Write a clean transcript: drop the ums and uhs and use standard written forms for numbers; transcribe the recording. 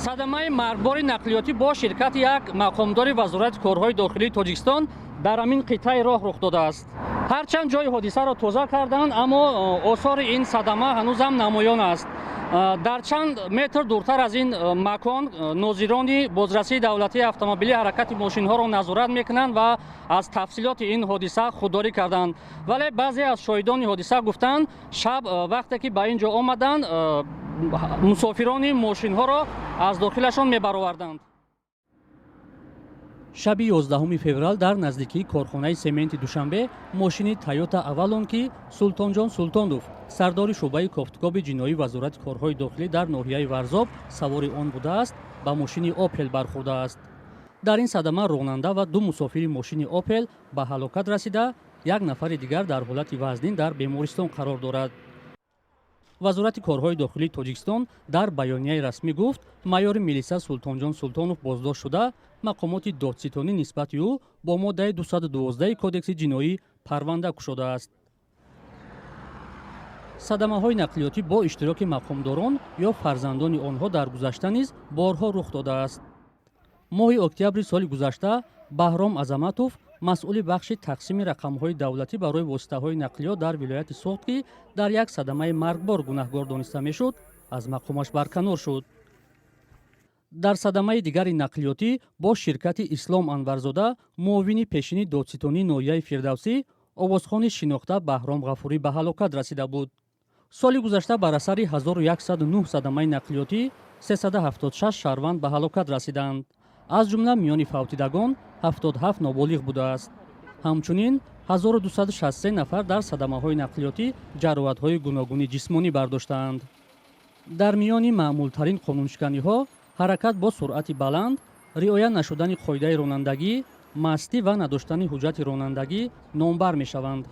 Садамаи маргбори нақлиётӣ бо ширкати як мақомдори Вазорати корҳои дохилии Тоҷикистон дар ҳамин қитъаи роҳ рух додааст. Ҳарчанд ҷои ҳодисаро тоза карданд, аммо осори ин садама ҳанӯзам намоён аст. Дар чанд метр дуртар аз ин макон нозирони бозрасии давлатии автомобилӣ ҳаракати мошинҳоро назорат мекунанд ва аз тафсилоти ин ҳодиса худдорӣ карданд. Вале баъзе аз шоҳидони ҳодиса гуфтанд, шаб вақте ки ба ин ҷо омаданд, мусофирони мошинҳоро аз дохилашон мебароварданд. Шаби 11 феврал дар наздикии корхонаи сементи Душанбе мошини Тойота Авалон, ки Султонҷон Султонов, сардори шӯъбаи кофтукоби ҷиноии Вазорати корҳои дохилӣ дар ноҳияи Варзоб, савори он будааст, ба мошини Опел бархӯрдааст. Дар ин садама ронанда ва ду мусофири мошини Опел ба ҳалокат расида, як нафари дигар дар ҳолати вазнин дар бемористон қарор дорад. Вазорати корҳои дохилии Тоҷикистон дар баёнияи расмӣ гуфт, майори милиса Султонҷон Султонов боздошт шуда, мақомоти додситонӣ нисбати ӯ бо моддаи 212 Кодекси ҷиноӣ парванда кушодааст. Садамаҳои нақлиётӣ бо иштироки мақомдорон ё фарзандони онҳо дар гузашта низ борҳо рух додааст. Моҳи октябри соли гузашта Баҳром Азаматов, масъули бахши тақсими рақамҳои давлатӣ барои воситаҳои нақлиёт дар вилояти Суғд, ки дар як садамаи маргбор гунаҳгор дониста мешуд, аз мақомаш барканор шуд. Дар садамаи дигари нақлиётӣ бо ширкати Ислом Анварзода, муовини пешини додситонии ноҳияи Фирдавсӣ, овозхони шинохта Баҳром Ғафурӣ ба ҳалокат расида буд. Соли гузашта бар асари 1109 садамаи нақлиётӣ 376 шаҳрванд ба ҳалокат расиданд. Аз ҷумла миёни фавтидагон 77 ноболиғ будааст. Ҳамчунин 1263 нафар дар садамаҳои нақлиётӣ ҷароҳатҳои гуногуни ҷисмонӣ бардоштаанд. Дар миёни маъмултарин қонуншиканиҳо ҳаракат бо суръати баланд, риоя нашудани қоидаи ронандагӣ, мастӣ ва надоштани ҳуҷҷати ронандагӣ номбар мешаванд.